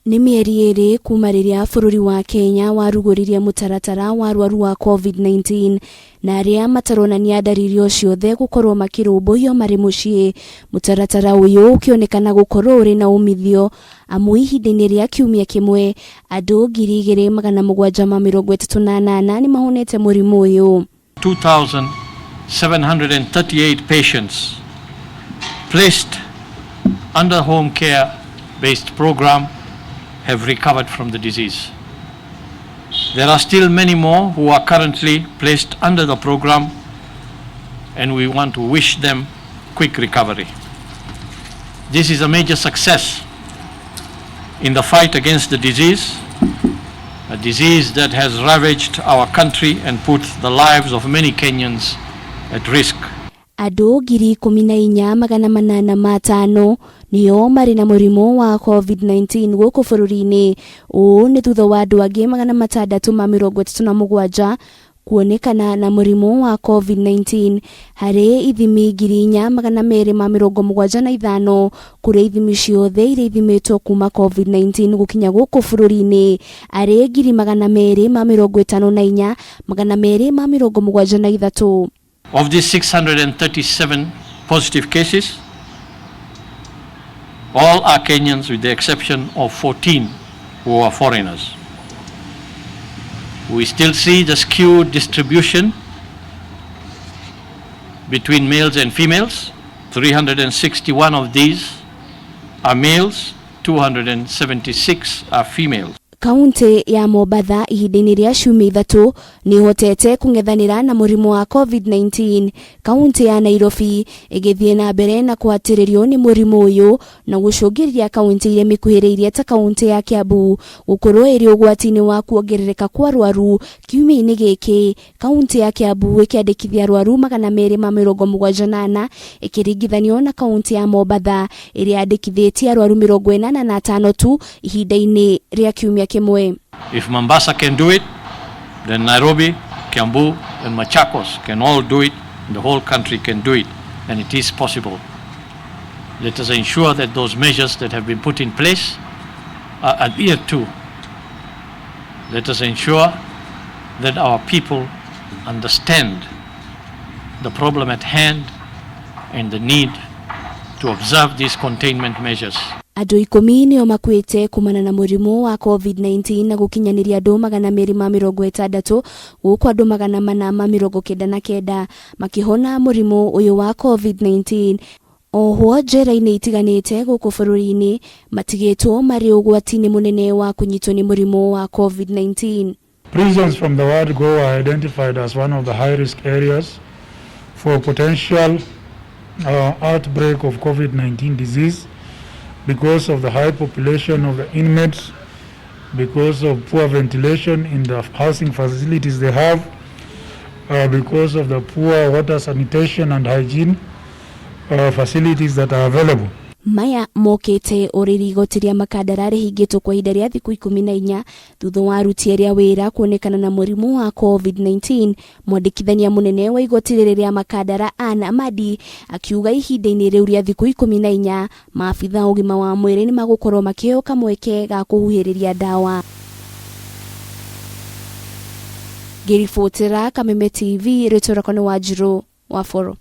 Nĩ mĩeri ĩrĩ kuma rĩrĩa bũrũri wa Kenya warugũririe mũtaratara wa arwaru a Covid-19 na arĩa mataronania ndariri o ciothe gũkorwo makĩrũmbũiyo marĩ mũciĩ. Mũtaratara ũyũ ũkĩonekana gũkorwo ũrĩ na umithio amu ihinda-inĩ rĩa kiumia kĩmwe andũ 2738 nĩmahonete mũrimũ ũyũ. 2,738 patients placed under home care based program have recovered from the disease. There are still many more who are currently placed under the program and we want to wish them quick recovery. This is a major success in the fight against the disease, a disease that has ravaged our country and put the lives of many Kenyans at risk. Andũ 14,805 nĩo marĩ na mũrimũ wa COVID-19 gũkũ bũrũri-inĩ. Ũũ nĩ thutha wa andũ angĩ 637 kuonekana na mũrimũ wa COVID-19 harĩ ithimi 4275 kũrĩ ithimi ciothe iria ithimĩtwo kuma COVID-19 gũkinya gũkũ bũrũri-inĩ arĩ 254,273. Of these 637 positive cases, all are Kenyans with the exception of 14 who are foreigners. We still see the skewed distribution between males and females. 361 of these are males, 276 are females. Kaunti ya Mombatha ihinda-inĩ rĩa ciumia ithatũ nĩ ĩhotete kũng'ethanĩra na mũrimũ wa COVID-19. Kaunti ya Nairobi ĩgĩthiĩ na mbere na kũhatĩrĩrio nĩ mũrimũ ũyũ na gũcũngĩrĩria kaunti iria mĩkuhĩrĩirie ta kaunti ya Kiambu gũkorwo ĩrĩ ũgwati-inĩ wa kuongerereka kwa arwaru. Kiumia-inĩ gĩkĩ kaunti ya Kiambu ĩkĩandĩkithia arwaru 274 ĩkĩringithanio na kaunti ya Mombatha ĩrĩa yandĩkithĩtie arwaru 85 tu ihinda-inĩ rĩa kiumia kĩmwe. If Mombasa can do it, then Nairobi, Kiambu and Machakos can all do it, and the whole country can do it, and it is possible. Let us ensure that those measures that have been put in place are adhered to. Let us ensure that our people understand the problem at hand and the need to observe these containment measures. Andũ 10 nĩo makuĩte kumana na mũrimũ wa COVID-19 na gũkinyanĩria andũ 260 gũkũ andũ 499 makĩhona mũrimũ ũyũ wa COVID-19. Ohwo njera-inĩ itiganĩte gũkũ bũrũri-inĩ matigĩtwo marĩ ũgwati-inĩ mũnene wa kũnyitwo nĩ mũrimũ wa COVID-19. Prisons from the word go are identified as one of the high-risk areas for potential outbreak of COVID-19 disease because of the high population of the inmates, because of poor ventilation in the housing facilities they have, because of the poor water sanitation and hygiene facilities that are available. Maya mokĩte o rĩrĩa igoti rĩa Makandara rĩhingĩtwo kwa ihinda rĩa thikũ 14 thutha wa aruti arĩa wĩra kuonekana na mũrimũ wa COVID-19. Mwandĩkithania mũnene wa igoti rĩrĩ rĩa Makandara Ann Amadi akiuga ihinda-inĩ rĩu rĩa thikũ 14 maabitha a ũgima wa mwĩrĩ nĩmagũkorwo makĩheo kamweke ga kũhuhĩrĩria ndawa. Ngĩribotera Kameme TV, rĩtwa rĩakwa nĩ Wanjirũ wa Boro.